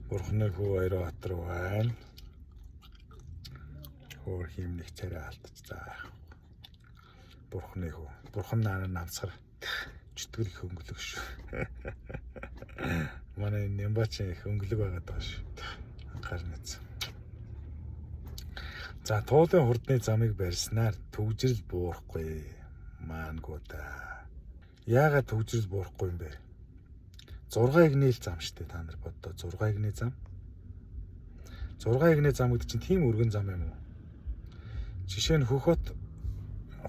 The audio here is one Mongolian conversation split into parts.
Бурхны хүү Баярбаатар байна. Хөөх юм нэг царай алдчих. За. Бурхны хүү. Бурхан наа намсгар чөтгөр их хөнгөлөг шүү. Манай Нямбачин их хөнгөлөг байгаад байгаа шүү. Анхаар нэц. За, туулын хурдны замыг барьснаар түгжрэл буурахгүй маангуу да. Яагаад түгжрэл буурахгүй юм бэ? 6 эгний л зам штэ, та нар боддоо, 6 эгний зам. 6 эгний зам гэдэг чинь тийм өргөн зам юм уу? Жишээ нь Хөхөт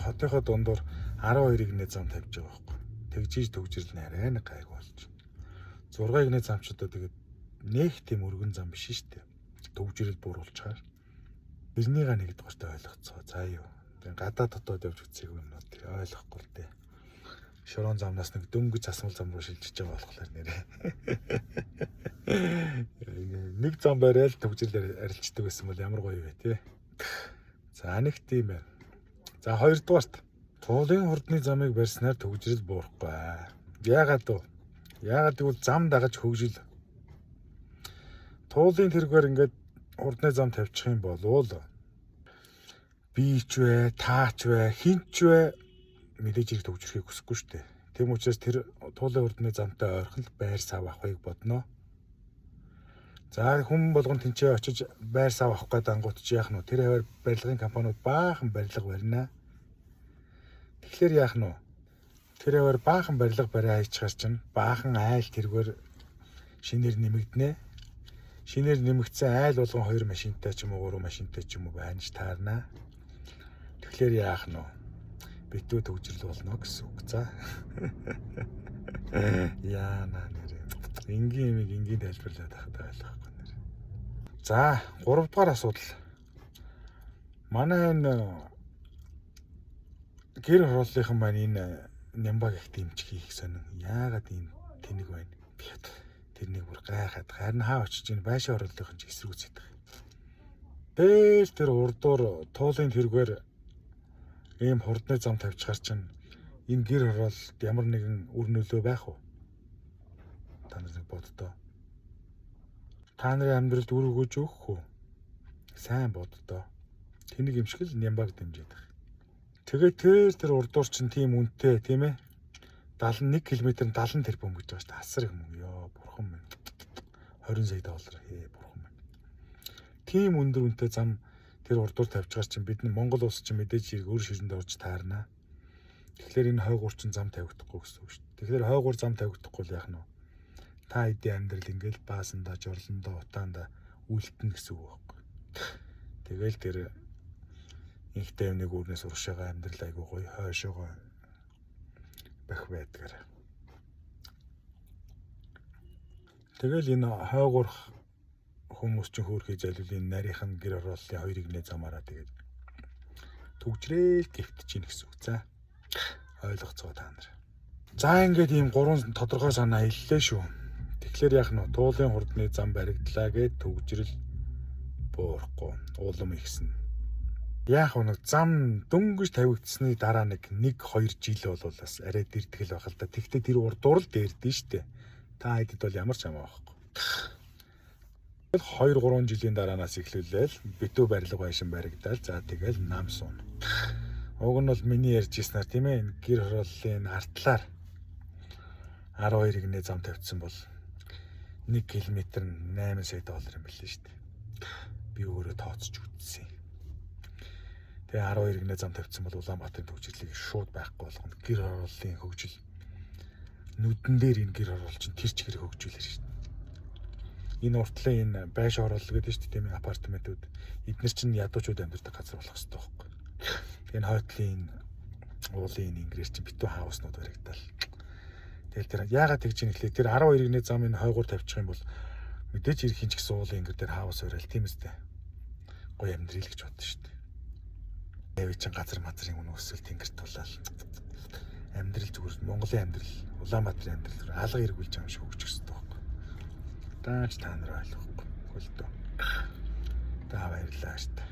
хотынхоо дундуур 12 эгний зам тавьж байгаа байхгүй. Тэгжиж түгжрэл нь арай нэг гайг болж. 6 эгний зам ч одоо тэгээд нэх тийм өргөн зам биш штэ. Түгжрэл бууруулчихаар. Тэрнийга нэгдүгээрт ойлгоцгоо. За юу. Тэгээд гадаа дотоод явж үзээгүй юмнууд ойлгохгүй л дээ. Шорон замнаас нэг дөнгөж засмал зам руу шилжиж байгаа болохоор нэрээ. Нэг зам барайл түгжрэл арилждаг байсан бол ямар гоё вэ те. За, нэг тийм байна. За, хоёрдугаарт туулын хурдны замыг барьснаар түгжрэл буурахгүй. Яагаад вэ? Яагаад гэвэл зам дагаж хөгжил. Туулын тэргээр ингээд хурдны зам тавьчих юм болвол би ч вэ, таач вэ, хин ч вэ мэдээж хэрэг төгжрөхийг хүсэхгүй шүү дээ. Тийм учраас тэр туулын хурдны замтай ойрхон л байр сав авахыг бодно. За, хүн болгон тэнцээ очиж байр сав авах гээд ангууд чи яах нь вэ? Тэр хаваар барилгын компаниуд баахан барилга барина. Тэгэхээр яах нь вэ? Тэр хаваар баахан барилга бариа хийчихэр чинь баахан айл тэргээр шинээр нэмэгдэнэ. Шинээр нэмэгдсэн айл болгон 2 машинтай ч юм уу, 3 машинтай ч юм уу байна ч таарна. Тэгэхээр яах нь вэ? Битүү төгжрөл болно гэсэн үг. За. Яана нэрээ. Энгийн юмыг энгийн тайлбарлаад байхад ойлгохгүй нэр. За, 3 дугаар асуудал. Манай энэ гэр хорооллынхан маань энэ Нямбаг их дэмжих хийх сонин. Яагаад ийм тэнэг байна? Тэрнийг бүр гайхаад харин хаа очиж энэ байшин хорооллынхан ч эсрүүцээд байгаа. Тэгэл тэр урдуур туулын тэргээр ийм хурдны зам тавьчихар чинь энэ гэр хорооллд ямар нэгэн үр нөлөө байх уу? Та нар нэг боддоо. Та нарын амьдралд үр өгөөж өгөх үү? Сайн боддоо. Тэнийг юм шиг л Нямбаг дэмжиж байгаа. Тэгээ тэр урдуур чинь тийм үнэтэй, тийм ээ. 71 км нь 70 тэрбум гэж байгаа шүү дээ. Асар их мөнгө. Йоо, бурхан минь. 20 сая доллар. Хээ, бурхан минь. Тийм өндөр үнэтэй зам тэр урдуур тавьчихаар чинь бид нар Монгол улс чинь мэдээж хэрэг өөр ширэнд орж таарна. Тэгэхээр энэ хойгуур чинь зам тавигдахгүй гэсэн үг шүү дээ. Тэгэхээр хойгуур зам тавигдахгүй л яах нь вэ? Та хэдийн амьдрал ингээл баасандаа, жорлондоо, утаандаа үлдэнэ гэсэн үг байхгүй. Тэгэл тэр инхтэй амныг үүрнээс урагшаага амьдрал айгуу гоё хойшоогоо бах байдгаар. Тэгэл энэ хойгуурх хүмүүс чинь хөөрхий залиулын нарийнхан гэр хорооллын хоёрыг нэ замаараа тэгээд түгжрээл гівтэж гин гэсэн үг. За, ойлгоцгоо та нар. За, ингээд ийм гурван тодорхой санаа хэллээ шүү. Тэгэхээр яах нь вэ? Туулын хурдны зам баригдлаа гэд түгжрэл буурахгүй, улам ихсэн. Яах вэ, нэг зам дөнгөж тавигдсны дараа нэг 1 2 жил бол бас арай дэртгэл байх л да. Тэгтээ тэр урдуур л дээрдэн штэ. Та хэдэд бол ямар ч хамаа байхгүй. 2 3 жилийн дараанаас эхлүүлээл битүү барилга байшин баригдаал. За, тэгэл нам суuna. Уг нь бол миний ярьж ирснээр, тийм ээ, энэ гэр хорооллын артлаар 12 гинэ зам тавьчихсан бол 1 км нь 8 сая доллар юм билээ шүү дээ. Би өөрөө тооцож үзсэн. Тэгээ 12 гинэ зам тавьчихсан бол Улаанбаатарын төвчрлийг шууд байхгүй болгоно. Гэр хорооллын хөгжил нүдэн дээр энэ гэр хороол чинь тэр чигээр хөгжүүлэр шүү дээ. Энэ уртлын энэ байшин хороолол гэдэг шүү дээ, тийм ээ, апартаментууд. Эднэр чинь ядуучууд амьдардаг газар болох хэрэгтэй байхгүй. Тэгээ энэ хойтлын уулын энэ ингэрээр чинь битүү хауснууд баригдаал. Тэгэл тэр яагаад тэгж юм гэхлээр тэр 12 гинэ зам энэ хойгуур тавьчих юм бол мэдээж ирэх хин ч гэсэн уулын ингэр дээр хаус барайл, тийм үстэй. Гоё амьдрил гэж бодсон шүү дээ. Яви чин газар мазрын үнэ өсөл тэнгэрт тулаал. Амьдрал зүгээр Монголын амьдрал, Улаанбаатарын амьдрал алга эргүүлж байгаа юм шиг хөгжих хэрэгтэй байхгүй. Даач та нар ойлгохгүй. Хөлдөө. Та баярлалаа шүү дээ.